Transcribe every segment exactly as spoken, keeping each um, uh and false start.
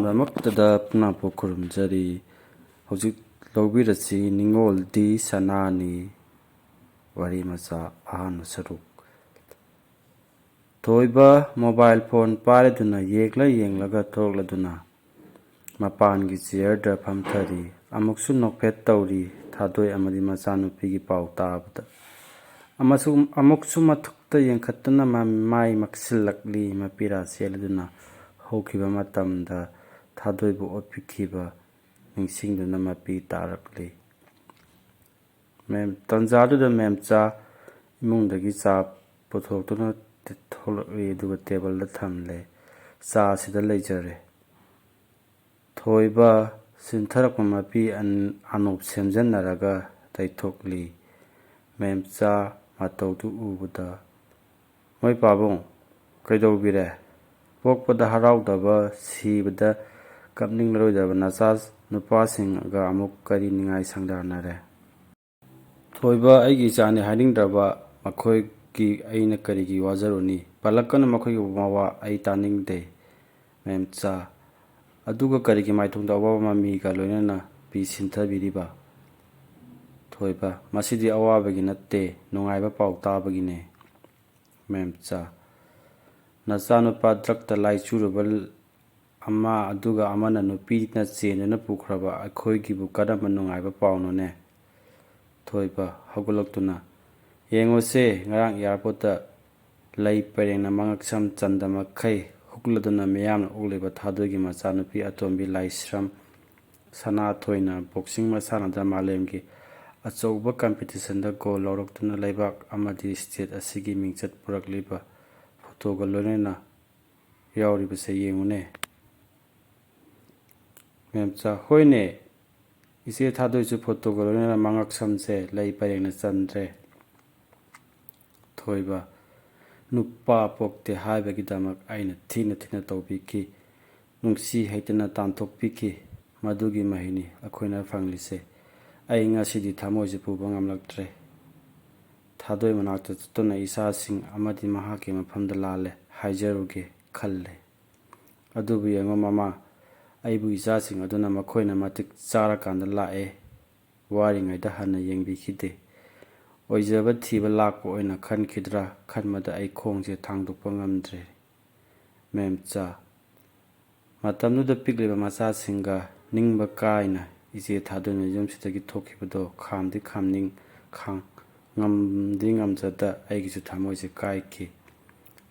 ꯗꯃꯛꯇꯗ ꯄꯨꯝꯅꯃꯛꯄꯨ ꯈꯨꯔꯨꯝꯖꯔꯤ꯫ ꯍꯧꯖꯤꯛ ꯂꯧꯕꯤꯔꯁꯤ ꯅꯤꯡꯉꯣꯜꯗꯤ ꯁꯅꯥꯅꯤ꯫ ꯋꯥꯔꯤ ꯃꯆꯥ ꯑꯍꯥꯟꯕ ꯁꯔꯨꯛ꯫ ꯊꯣꯏꯕ ꯃꯣꯕꯥꯏꯜ ꯐꯣꯟ ꯄꯥꯏꯔꯗꯨꯅ ꯌꯦꯡꯂ ꯌꯦꯡꯂꯒ ꯊꯣꯛꯂꯗꯨꯅ ꯃꯄꯥꯟꯒꯤ ꯆꯤꯌꯔꯗ ꯐꯝꯊꯔꯤ꯫ ꯑꯃꯨꯛꯁꯨ ꯅꯣꯛꯐꯦꯠ ꯇꯧꯔꯤ꯫ ꯊꯥꯗꯣꯏ ꯑꯃꯗꯤ ꯃꯆꯥꯅꯨꯄꯤꯒꯤ ꯄꯥꯎ ꯇꯥꯕꯗ ꯑꯃꯁꯨꯡ ꯑꯃꯨꯛꯁꯨ ꯃꯊꯛꯇ ꯌꯦꯡꯈꯠꯇꯨꯅ ꯃꯃꯥꯏ ꯃꯛꯁꯤꯜꯂꯛꯂꯤ꯫ ꯃꯄꯤꯔꯥ ꯆꯦꯜꯂꯗꯨꯅ ꯍꯧꯈꯤꯕ ꯃꯇꯝꯗ ꯊꯥꯗꯣꯏꯕꯨ ꯑꯣꯠꯄꯤꯈꯤꯕ ꯅꯤꯡꯁꯤꯡꯗꯨꯅ ꯃꯄꯤ ꯇꯥꯔꯛꯂꯤ꯫ ꯃꯦꯝ, ꯇꯟꯖꯥꯗꯨꯗ ꯃꯦꯝꯆꯥ ꯏꯃꯨꯡꯗꯒꯤ ꯆꯥ ꯄꯨꯊꯣꯛꯇꯨꯅ ꯊꯣꯛꯂꯛꯂꯤ, ꯑꯗꯨꯒ ꯇꯦꯕꯜꯗ ꯊꯝꯂꯦ꯫ ꯆꯥ ꯑꯁꯤꯗ ꯂꯩꯖꯔꯦ꯫ ꯊꯣꯏꯕ ꯆꯤꯟꯊꯔꯛꯄ ꯃꯄꯤ ꯑꯟ-, ꯑꯅꯣꯞ ꯁꯦꯝꯖꯤꯟꯅꯔꯒ ꯇꯩꯊꯣꯛꯂꯤ꯫ ꯃꯦꯝꯆꯥ ꯃꯇꯧꯗꯨ ꯎꯕꯗ, "ꯃꯣꯏ ꯄꯥꯕꯨꯡ, ꯀꯩꯗꯧꯕꯤꯔꯦ? ꯄꯣꯛꯄꯗ ꯍꯔꯥꯎꯗꯕ, ꯁꯤꯕꯗ ꯀꯞꯅꯤꯡꯂꯔꯣꯏꯗꯕ ꯅꯆꯥ ꯅꯨꯄꯥꯁꯤꯡꯒ ꯑꯃꯨꯛ ꯀꯔꯤ ꯅꯤꯡꯉꯥꯏ ꯁꯪꯗꯥꯅꯔꯦ?" ꯊꯣꯏꯕ, ꯑꯩꯒꯤ ꯏꯆꯥꯅꯤ ꯍꯥꯏꯅꯤꯡꯗ꯭ꯔꯕ ꯃꯈꯣꯏꯒꯤ ꯑꯩꯅ ꯀꯔꯤꯒꯤ ꯋꯥꯖꯔꯨꯅꯤ? ꯄꯜꯂꯛꯀꯅꯨ ꯃꯈꯣꯏꯒꯤ ꯃꯋꯥ ꯑꯩ ꯇꯥꯅꯤꯡꯗꯦ꯫ ꯃꯦꯝꯆꯥ, ꯑꯗꯨꯒ ꯀꯔꯤꯒꯤ ꯃꯥꯏꯊꯣꯡꯗ ꯑꯋꯥꯕ ꯃꯃꯤꯒ ꯂꯣꯏꯅꯅ ꯄꯤ ꯁꯤꯟꯊꯕꯤꯔꯤꯕ? ꯊꯣꯏꯕ, ꯃꯁꯤꯗꯤ ꯑꯋꯥꯕꯒꯤ ꯅꯠꯇꯦ, ꯅꯨꯡꯉꯥꯏꯕ ꯄꯥꯎ ꯇꯥꯕꯒꯤꯅꯦ꯫ ꯃꯦꯝꯆꯥ, ꯅꯆꯥꯅꯨꯄꯥ ꯗ꯭ꯔꯛꯇ ꯂꯥꯏꯆꯨꯔꯨꯕ ꯑꯃ, ꯑꯗꯨꯒ ꯑꯃꯅ ꯅꯨꯄꯤꯅ ꯆꯦꯟꯗꯨꯅ ꯄꯨꯈ꯭ꯔꯕ ꯑꯩꯈꯣꯏꯒꯤꯕꯨ ꯀꯔꯝꯕ ꯅꯨꯡꯉꯥꯏꯕ ꯄꯥꯎꯅꯣꯅꯦ? ꯊꯣꯏꯕ, ꯍꯧꯒꯠꯂꯛꯇꯨꯅ, "ꯌꯦꯡꯉꯨꯁꯦ, ꯉꯔꯥꯡ ꯑꯦꯌꯥꯔꯄꯣꯔꯠꯇ ꯂꯩ ꯄꯔꯦꯡꯅ ꯃꯉꯛꯁꯝ ꯆꯟꯗ ꯃꯈꯩ ꯍꯨꯛꯂꯗꯨꯅ ꯃꯤꯌꯥꯝꯅ ꯑꯣꯛꯂꯤꯕ ꯊꯥꯗꯣꯏꯒꯤ ꯃꯆꯥꯅꯨꯄꯤ ꯑꯇꯣꯝꯕꯤ ꯂꯥꯏꯁ꯭ꯔꯝ ꯁꯅꯥꯊꯣꯏꯅ ꯕꯣꯛꯁꯤꯡ ꯃꯁꯥꯟꯅꯗ ꯃꯥꯂꯦꯝꯒꯤ ꯑꯆꯧꯕ ꯀꯝꯄꯤꯇꯤꯁꯟꯗ ꯒꯣꯜ ꯂꯧꯔꯛꯇꯨꯅ ꯂꯩꯕꯥꯛ ꯑꯃꯗꯤ ꯁ꯭ꯇꯦꯠ ꯑꯁꯤꯒꯤ ꯃꯤꯡꯆꯠ ꯄꯨꯔꯛꯂꯤꯕ ꯐꯣꯇꯣꯒ ꯂꯣꯏꯅꯅ ꯌꯥꯎꯔꯤꯕꯁꯦ ꯌꯦꯡꯉꯨꯅꯦ꯫" ꯃꯦꯝꯆꯥ, "ꯍꯣꯏꯅꯦ, ꯏꯆꯦ ꯊꯥꯗꯣꯏꯁꯨ ꯐꯣꯇꯣꯒ ꯂꯣꯏꯅꯅ ꯃꯉꯛꯁꯝꯁꯦ ꯂꯩ ꯄꯔꯦꯡꯅ ꯆꯟꯗ꯭ꯔꯦ꯫" ꯊꯣꯏꯕ, "ꯅꯨꯄꯥ ꯄꯣꯛꯇꯦ ꯍꯥꯏꯕꯒꯤꯗꯃꯛ ꯑꯩꯅ ꯊꯤꯅ ꯊꯤꯅ ꯇꯧꯕꯤꯈꯤ, ꯅꯨꯡꯁꯤ ꯍꯩꯇꯅ ꯇꯥꯟꯊꯣꯛꯄꯤꯈꯤ꯫ ꯃꯗꯨꯒꯤ ꯃꯍꯩꯅꯤ ꯑꯩꯈꯣꯏꯅ ꯐꯪꯂꯤꯁꯦ꯫ ꯑꯩ ꯉꯁꯤꯗꯤ ꯊꯃꯣꯏꯁꯦ ꯄꯨꯕ ꯉꯝꯂꯛꯇ꯭ꯔꯦ꯫ ꯊꯥꯗꯣꯏ ꯃꯅꯥꯛꯇ ꯆꯠꯇꯨꯅ ꯏꯆꯥꯁꯤꯡ ꯑꯃꯗꯤ ꯃꯍꯥꯛꯀꯤ ꯃꯐꯝꯗ ꯂꯥꯜꯂꯦ ꯍꯥꯏꯖꯔꯨꯒꯦ ꯈꯜꯂꯦ꯫ ꯑꯗꯨꯕꯨ ꯌꯦꯡꯉꯣ ꯃꯃꯥ, ꯑꯩꯕꯨ ꯏꯆꯥꯁꯤꯡ ꯑꯗꯨꯅ ꯃꯈꯣꯏꯅ ꯃꯇꯤꯛ ꯆꯥꯔꯀꯥꯟꯗ ꯂꯥꯛꯑꯦ, ꯋꯥꯔꯤꯉꯩꯗ ꯍꯟꯅ ꯌꯦꯡꯕꯤꯈꯤꯗꯦ꯫ ꯑꯣꯏꯖꯕ ꯊꯤꯕ ꯂꯥꯛꯄ ꯑꯣꯏꯅ ꯈꯟꯈꯤꯗ꯭ꯔꯥ ꯈꯟꯕꯗ ꯑꯩ ꯈꯣꯡꯁꯦ ꯊꯥꯡꯗꯣꯛꯄ ꯉꯝꯗ꯭ꯔꯦ꯫ ꯃꯦꯝꯆꯥ, ꯃꯇꯝꯗꯨꯗ ꯄꯤꯛꯂꯤꯕ ꯃꯆꯥꯁꯤꯡꯒ ꯅꯤꯡꯕ ꯀꯥꯏꯅ ꯏꯆꯦ ꯊꯥꯗꯣꯏꯅ ꯌꯨꯝꯁꯤꯗꯒꯤ ꯊꯣꯛꯈꯤꯕꯗꯣ ꯈꯥꯝꯗꯤ ꯈꯥꯝꯅꯤꯡ ꯈꯥꯡ ꯉꯝꯗꯤ ꯉꯝꯖꯗ ꯑꯩꯒꯤꯁꯨ ꯊꯃꯣꯏꯁꯦ ꯀꯥꯏꯈꯤ꯫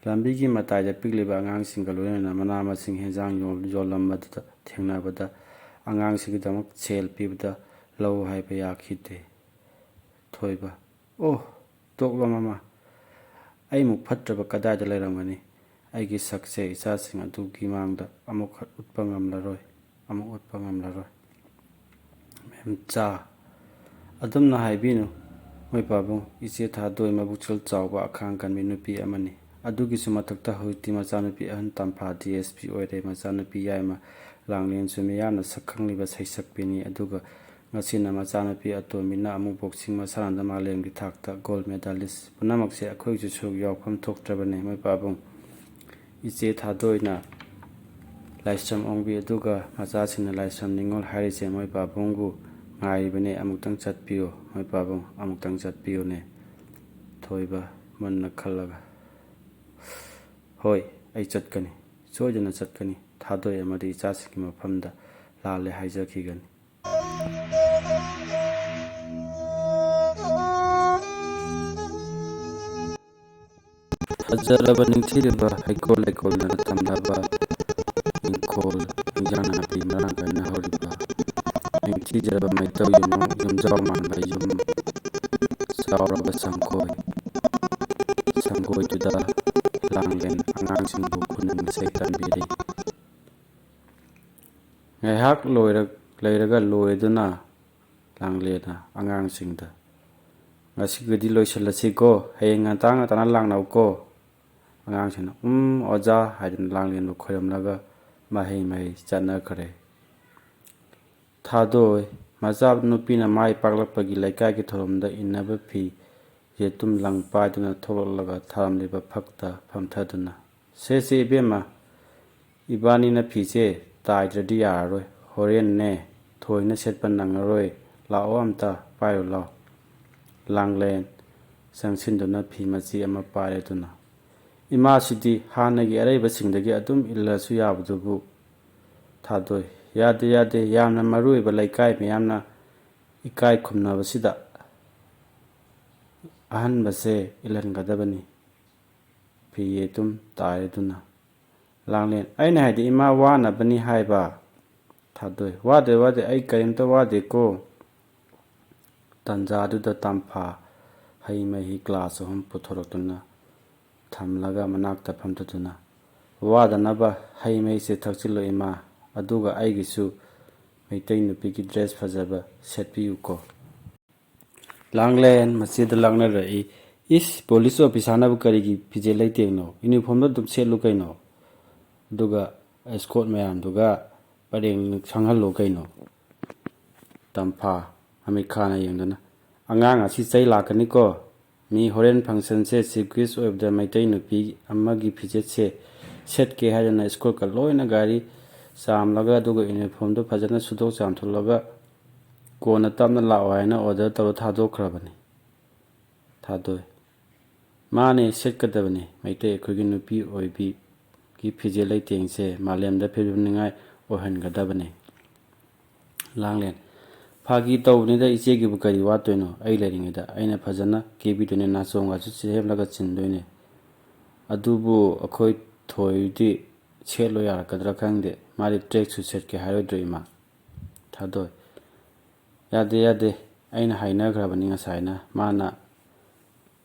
ꯂꯝꯕꯤꯒꯤ ꯃꯇꯥꯏꯗ ꯄꯤꯛꯂꯤꯕ ꯑꯉꯥꯡꯁꯤꯡꯒ ꯂꯣꯏꯅꯅ ꯃꯅꯥ ꯃꯁꯤꯡ ꯍꯦꯟꯖꯥꯡ ꯌꯣꯜ- ꯌꯣꯜꯂꯝꯕꯗꯨꯗ ꯊꯦꯡꯅꯕꯗ ꯑꯉꯥꯡꯁꯤꯡꯒꯤꯗꯃꯛ ꯁꯦꯜ ꯄꯤꯕꯗ ꯂꯧ ꯍꯥꯏꯕ ꯌꯥꯈꯤꯗꯦ꯫ ꯊꯣꯏꯕ, ꯑꯣ, ꯇꯣꯛꯂꯣ ꯃꯃꯥ, ꯑꯩꯃꯨꯛ ꯐꯠꯇ꯭ꯔꯕ ꯀꯗꯥꯏꯗ ꯂꯩꯔꯝꯒꯅꯤ? ꯑꯩꯒꯤ ꯁꯛꯁꯦ ꯏꯆꯥꯁꯤꯡ ꯑꯗꯨꯒꯤ ꯃꯥꯡꯗ ꯑꯃꯨꯛ ꯎꯠꯄ ꯉꯝꯂꯔꯣꯏ, ꯑꯃꯨꯛ ꯎꯠꯄ ꯉꯝꯂꯔꯣꯏ꯫ ꯃꯦꯝꯆꯥ, ꯑꯗꯨꯝꯅ ꯍꯥꯏꯕꯤꯅꯨ, ꯃꯣꯏ ꯄꯥꯕꯨꯡ, ꯏꯆꯦ ꯊꯥꯗꯣꯏ ꯃꯕꯨꯛꯆꯦꯜ ꯆꯥꯎꯕ ꯑꯈꯥꯡ ꯀꯟꯕꯤ ꯅꯨꯄꯤ ꯑꯃꯅꯤ꯫ ꯑꯗꯨꯒꯤꯁꯨ ꯃꯊꯛꯇ ꯍꯧꯖꯤꯛꯇꯤ ꯃꯆꯥꯅꯨꯄꯤ ꯑꯍꯟ ꯇꯝꯐꯥ ꯗꯤ ꯑꯦꯁ ꯄꯤ ꯑꯣꯏꯔꯦ, ꯃꯆꯥꯅꯨꯄꯤ ꯌꯥꯏꯃ ꯂꯥꯡꯂꯦꯟꯁꯨ ꯃꯤꯌꯥꯝꯅ ꯁꯛ ꯈꯪꯂꯤꯕ ꯁꯩꯁꯛꯄꯤꯅꯤ꯫ ꯑꯗꯨꯒ ꯉꯁꯤꯅ ꯃꯆꯥꯅꯨꯄꯤ ꯑꯇꯣꯝꯕꯤꯅ ꯑꯃꯨꯛ ꯕꯣꯛꯁꯤꯡ ꯃꯁꯥꯟꯅꯗ ꯃꯥꯂꯦꯝꯒꯤ ꯊꯥꯛꯇ ꯒꯣꯜ ꯃꯦꯗꯥꯂꯤꯁ꯫ ꯄꯨꯝꯅꯃꯛꯁꯦ ꯑꯩꯈꯣꯏꯒꯤꯁꯨ ꯁꯔꯨꯛ ꯌꯥꯎꯐꯝ ꯊꯣꯛꯇ꯭ꯔꯕꯅꯦ, ꯃꯣꯏ ꯄꯥꯕꯨꯡ꯫ ꯏꯆꯦ ꯊꯥꯗꯣꯏꯅ ꯂꯥꯏꯁ꯭ꯔꯝ ꯑꯣꯡꯕꯤ, ꯑꯗꯨꯒ ꯃꯆꯥꯁꯤꯡꯅ ꯂꯥꯏꯁ꯭ꯔꯝ ꯅꯤꯉꯣꯜ ꯍꯥꯏꯔꯤꯁꯦ ꯃꯣꯏ ꯄꯥꯕꯨꯡꯕꯨ ꯉꯥꯏꯔꯤꯕꯅꯦ꯫ ꯑꯃꯨꯛꯇꯪ ꯆꯠꯄꯤꯌꯨ, ꯃꯣꯏ ꯄꯥꯕꯨꯡ, ꯑꯃꯨꯛꯇꯪ ꯆꯠꯄꯤꯌꯨꯅꯦ꯫ ꯊꯣꯏꯕ, ꯃꯨꯟꯅ ꯈꯜꯂꯒ, ꯍꯣꯏ, ꯑꯩ ꯆꯠꯀꯅꯤ, ꯁꯣꯏꯗꯅ ꯆꯠꯀꯅꯤ꯫ ꯊꯥꯗꯣꯏ ꯑꯃꯗꯤ ꯏꯆꯥꯁꯤꯡꯒꯤ ꯃꯐꯝꯗ ꯂꯥꯜꯂꯦ ꯍꯥꯏꯖꯈꯤꯒꯅꯤ꯫ ꯐꯖꯔꯕ ꯅꯤꯡꯊꯤꯔꯕ ꯍꯩꯀꯣꯜ ꯂꯩꯀꯣꯜꯅ ꯊꯝꯂꯕ ꯏꯪꯈꯣꯜ, ꯏꯟꯖꯥꯡ ꯅꯥꯄꯤ ꯃꯔꯥꯡ ꯀꯥꯏꯅ ꯍꯧꯔꯤꯕ, ꯅꯤꯡꯊꯤꯖꯔꯕ ꯃꯩꯇꯧ ꯌꯨꯝ-, ꯌꯨꯝꯖꯥꯎ ꯃꯥꯟꯕ ꯌꯨꯝ, ꯆꯥꯎꯔꯕ ꯁꯪꯒꯣꯏ, ꯁꯪꯒꯣꯏꯗꯨꯗ ꯂꯥꯡꯂꯦꯟ ꯑꯉꯥꯡꯁꯤꯡꯕꯨ ꯈꯨꯅꯨꯡ ꯏꯁꯩ ꯇꯝꯕꯤꯔꯤ꯫ ꯉꯥꯏꯍꯥꯛ ꯂꯣꯏꯔ-, ꯂꯩꯔꯒ ꯂꯣꯏꯗꯨꯅ ꯂꯥꯡꯂꯦꯟꯅ ꯑꯉꯥꯡꯁꯤꯡꯗ, "ꯉꯁꯤꯒꯤꯗꯤ ꯂꯣꯏꯁꯤꯜꯂꯁꯤꯀꯣ, ꯍꯌꯦꯡ ꯉꯟꯇꯥ ꯉꯟꯇꯥꯅ ꯂꯥꯛꯅꯧꯀꯣ ꯑꯉꯥꯡꯁꯤꯡꯅ"꯫ "ꯎꯝ, ꯑꯣꯖꯥ" ꯍꯥꯏꯗꯨꯅ ꯂꯥꯡꯂꯦꯟꯕꯨ ꯈꯣꯏꯔꯝꯂꯒ ꯃꯍꯩ ꯃꯍꯩ ꯆꯠꯅꯈ꯭ꯔꯦ꯫ ꯊꯥꯗꯣꯏ, ꯃꯆꯥ ꯅꯨꯄꯤꯅ ꯃꯥꯏ ꯄꯥꯛꯂꯛꯄꯒꯤ ꯂꯩꯀꯥꯏꯒꯤ ꯊꯧꯔꯝꯗ ꯏꯟꯅꯕ ꯐꯤ ꯌꯦꯇꯨꯝ ꯂꯪ ꯄꯥꯏꯗꯨꯅ ꯊꯣꯛꯂꯛꯂꯒ ꯊꯥꯔꯝꯂꯤꯕ ꯐꯛꯇ ꯐꯝꯊꯗꯨꯅ, "ꯁꯦ, ꯁꯦ, ꯏꯕꯦꯝꯃ, ꯏꯕꯥꯅꯤꯅ ꯐꯤꯁꯦ ꯇꯥꯏꯗ꯭ꯔꯗꯤ ꯌꯥꯔꯔꯣꯏ꯫ ꯍꯣꯔꯦꯟꯅꯦ ꯊꯣꯏꯅ ꯁꯦꯠꯄ ꯅꯪꯉꯔꯣꯏ꯫ ꯂꯥꯛꯑꯣ, ꯑꯝꯇ ꯄꯥꯏꯔꯨ ꯂꯥꯎ꯫ ꯂꯥꯡꯂꯦꯟ ꯆꯪꯁꯤꯟꯗꯨꯅ ꯐꯤ ꯃꯆꯦ ꯑꯃ ꯄꯥꯏꯔꯦ꯫ ꯑꯗꯨꯅ, "ꯏꯃꯥꯁꯤꯗꯤ ꯍꯥꯟꯅꯒꯤ ꯑꯔꯩꯕꯁꯤꯡꯗꯒꯤ ꯑꯗꯨꯝ ꯏꯜꯂꯁꯨ ꯌꯥꯕꯗꯨꯕꯨ"꯫ ꯊꯥꯗꯣꯏ, "ꯌꯥꯗꯦ, ꯌꯥꯗꯦ, ꯌꯥꯝꯅ ꯃꯔꯨ ꯑꯣꯏꯕ ꯂꯩꯀꯥꯏ ꯃꯤꯌꯥꯝꯅ ꯏꯀꯥꯏ ꯈꯨꯝꯅꯕꯁꯤꯗ ꯑꯍꯟꯕꯁꯦ ꯏꯜꯍꯟꯒꯗꯕꯅꯤ"꯫ ꯐꯤ ꯑꯗꯨꯝ ꯇꯥꯏ꯫ ꯑꯗꯨꯅ, ꯂꯥꯡꯂꯦꯟ, "ꯑꯩꯅ ꯍꯥꯏꯗꯤ ꯏꯃꯥ ꯋꯥꯅꯕꯅꯤ ꯍꯥꯏꯕ"꯫ ꯊꯥꯗꯣꯏ, "ꯋꯥꯗꯦ, ꯋꯥꯗꯦ, ꯑꯩ ꯀꯔꯤꯝꯇ ꯋꯥꯗꯦꯀꯣ"꯫ ꯇꯥꯟꯖꯥꯗꯨꯗ ꯇꯝꯐꯥ ꯍꯩ ꯃꯍꯤ ꯒ꯭ꯂꯥꯁ ꯑꯍꯨꯝ ꯄꯨꯊꯣꯔꯛꯇꯨꯅ ꯊꯝꯂꯒ ꯃꯅꯥꯛꯇ ꯐꯝꯊꯗꯨꯅ, "ꯋꯥꯗꯅꯕ ꯍꯩ ꯃꯍꯤꯁꯦ ꯊꯛꯆꯤꯜꯂꯨ ꯏꯃꯥ, ꯑꯗꯨꯒ ꯑꯩꯒꯤꯁꯨ ꯃꯩꯇꯩ ꯅꯨꯄꯤꯒꯤ ꯗ꯭ꯔꯦꯁ ꯐꯖꯕ ꯁꯦꯠꯄꯤꯌꯨꯀꯣ"꯫ ꯂꯥꯡꯂꯦꯟ ꯃꯆꯦꯗ ꯂꯥꯛꯅꯔꯛꯏ, "ꯏꯁ, ꯄꯨꯂꯤꯁ ꯑꯣꯐꯤꯁꯥꯔꯅꯕꯨ ꯀꯔꯤꯒꯤ ꯐꯤꯖꯦꯠ ꯂꯩꯇꯦꯡꯅꯣ? ꯌꯨꯅꯤꯐꯣꯔꯝꯗ ꯑꯗꯨꯝ ꯁꯦꯠꯂꯨ ꯀꯩꯅꯣ, ꯑꯗꯨꯒ ꯑꯦꯁꯀꯣꯔꯠ ꯃꯌꯥꯝꯗꯨꯒ ꯄꯔꯦꯡ ꯁꯪꯍꯜꯂꯣ ꯀꯩꯅꯣ"꯫ ꯇꯝꯐꯥ ꯃꯃꯤꯠ ꯈꯥꯅ ꯌꯦꯡꯗꯨꯅ, "ꯑꯉꯥꯡ ꯑꯁꯤ ꯆꯩ ꯂꯥꯛꯀꯅꯤꯀꯣ꯫ ꯃꯤ ꯍꯣꯔꯦꯟ ꯐꯪꯁꯟꯁꯦ ꯆꯤꯐ ꯒꯦꯁ ꯑꯣꯏꯕꯗ ꯃꯩꯇꯩ ꯅꯨꯄꯤ ꯑꯃꯒꯤ ꯐꯤꯖꯦꯠꯁꯦ ꯁꯦꯠꯀꯦ ꯍꯥꯏꯗꯅ ꯏꯁꯀꯣꯔꯠꯀ ꯂꯣꯏꯅ ꯒꯥꯔꯤ ꯆꯥꯝꯂꯒ, ꯑꯗꯨꯒ ꯌꯨꯅꯤꯐꯣꯔꯝꯗꯣ ꯐꯖꯅ ꯁꯨꯗꯣꯛ ꯆꯥꯝꯊꯣꯛꯂꯒ ꯀꯣꯟꯅ ꯇꯞꯅ ꯂꯥꯛꯑꯣ ꯍꯥꯏꯅ ꯑꯣꯔꯗꯔ ꯇꯧꯔ ꯊꯥꯗꯣꯛꯈ꯭ꯔꯕꯅꯤ"꯫ ꯊꯥꯗꯣꯏ, "ꯃꯥꯅꯦ, ꯁꯦꯠꯀꯗꯕꯅꯤ꯫ ꯃꯩꯇꯩ ꯑꯩꯈꯣꯏꯒꯤ ꯅꯨꯄꯤ ꯑꯣꯏꯕꯤꯒꯤ ꯐꯤꯖꯦꯠ ꯂꯩꯇꯦꯡꯁꯦ ꯃꯥꯂꯦꯝꯗ ꯐꯤꯕꯝꯅꯤꯉꯥꯏ ꯑꯣꯏꯍꯟꯒꯗꯕꯅꯤ"꯫ ꯂꯥꯡꯂꯦꯟ, "ꯐꯥꯒꯤ ꯇꯧꯕꯅꯤꯗ, ꯏꯆꯦꯒꯤꯕꯨ ꯀꯔꯤ ꯋꯥꯠꯇꯣꯏꯅꯣ? ꯑꯩ ꯂꯩꯔꯤꯉꯩꯗ ꯑꯩꯅ ꯐꯖꯅ ꯀꯦꯕꯤꯗꯣꯏꯅꯦ, ꯅꯥꯆꯣꯡꯒꯁꯨ ꯁꯦꯝꯂꯒ ꯆꯤꯟꯗꯣꯏꯅꯦ꯫ ꯑꯗꯨꯕꯨ ꯑꯩꯈꯣꯏ ꯊꯣꯏꯗꯤ ꯁꯦꯠꯂꯣ ꯌꯥꯔꯛꯀꯗ꯭ꯔꯥ ꯈꯪꯗꯦ, ꯃꯥꯗꯤ ꯇ꯭ꯔꯦꯛ ꯁꯨꯠ ꯁꯦꯠꯀꯦ ꯍꯥꯏꯔꯣꯏꯗ꯭ꯔꯣ ꯏꯃꯥ?" ꯊꯥꯗꯣꯏ, "ꯌꯥꯗꯦ, ꯌꯥꯗꯦ, ꯑꯩꯅ ꯍꯥꯏꯅꯈ꯭ꯔꯕꯅꯤ ꯉꯁꯥꯏꯅ, ꯃꯥꯅ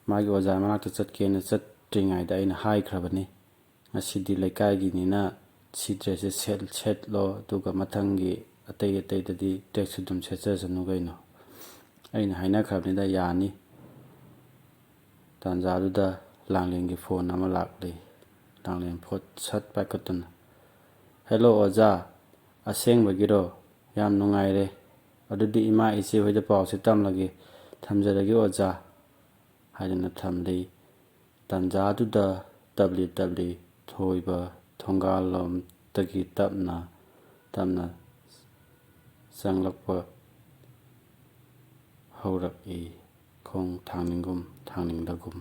ꯃꯥꯒꯤ ꯑꯣꯖꯥ ꯃꯅꯥꯛꯇ ꯆꯠꯀꯦꯅ ꯆꯠꯇ꯭ꯔꯤꯉꯩꯗ ꯑꯩꯅ ꯍꯥꯏꯈ꯭ꯔꯕꯅꯤ꯫ ꯉꯁꯤꯗꯤ ꯂꯩꯀꯥꯏꯒꯤꯅꯤꯅ ꯁꯤ ꯗ꯭ꯔꯦꯁꯁꯦ ꯁꯦꯠ-, ꯁꯦꯠꯂꯣ, ꯑꯗꯨꯒ ꯃꯊꯪꯒꯤ ꯑꯇꯩ ꯑꯇꯩꯗꯗꯤ ꯇ꯭ꯔꯦꯛꯁꯨꯠ ꯑꯗꯨꯝ ꯁꯦꯠꯆꯁꯅꯨ ꯀꯩꯅꯣ꯫ ꯑꯩꯅ ꯍꯥꯏꯅꯈ꯭ꯔꯕꯅꯤꯗ, ꯌꯥꯅꯤ"꯫ ꯇꯥꯟꯖꯥꯗꯨꯗ ꯂꯥꯡꯂꯦꯟꯒꯤ ꯐꯣꯟ ꯑꯃ ꯂꯥꯛꯂꯤ꯫ ꯂꯥꯡꯂꯦꯟ ꯐꯣꯟ ꯁꯠ ꯄꯥꯏꯈꯠꯇꯨꯅ, "ꯍꯦꯜꯂꯣ ꯑꯣꯖꯥ, ꯑꯁꯦꯡꯕꯒꯤꯔꯣ? ꯌꯥꯝ ꯅꯨꯡꯉꯥꯏꯔꯦ꯫ ꯑꯗꯨꯗꯤ ꯏꯃꯥ ꯏꯆꯦ ꯍꯣꯏꯗ ꯄꯥꯎꯁꯦ ꯇꯝꯂꯒꯦ꯫ ꯊꯝꯖꯔꯒꯦ ꯑꯣꯖꯥ" ꯍꯥꯏꯗꯨꯅ ꯊꯝꯂꯤ꯫ ꯇꯥꯟꯖꯥꯗꯨꯗ ꯇꯞꯂꯤ ꯇꯞꯂꯤ ꯊꯣꯏꯕ ꯊꯣꯡꯒꯥꯜꯂꯣꯝꯗꯒꯤ ꯇꯞꯅ ꯇꯞꯅ ꯆꯪꯂꯛꯄ ꯍꯧꯔꯛꯏ, ꯈꯣꯡ ꯊꯥꯡꯅꯤꯡꯒꯨꯝ ꯊꯥꯡꯅꯤꯡꯗꯒꯨꯝ꯫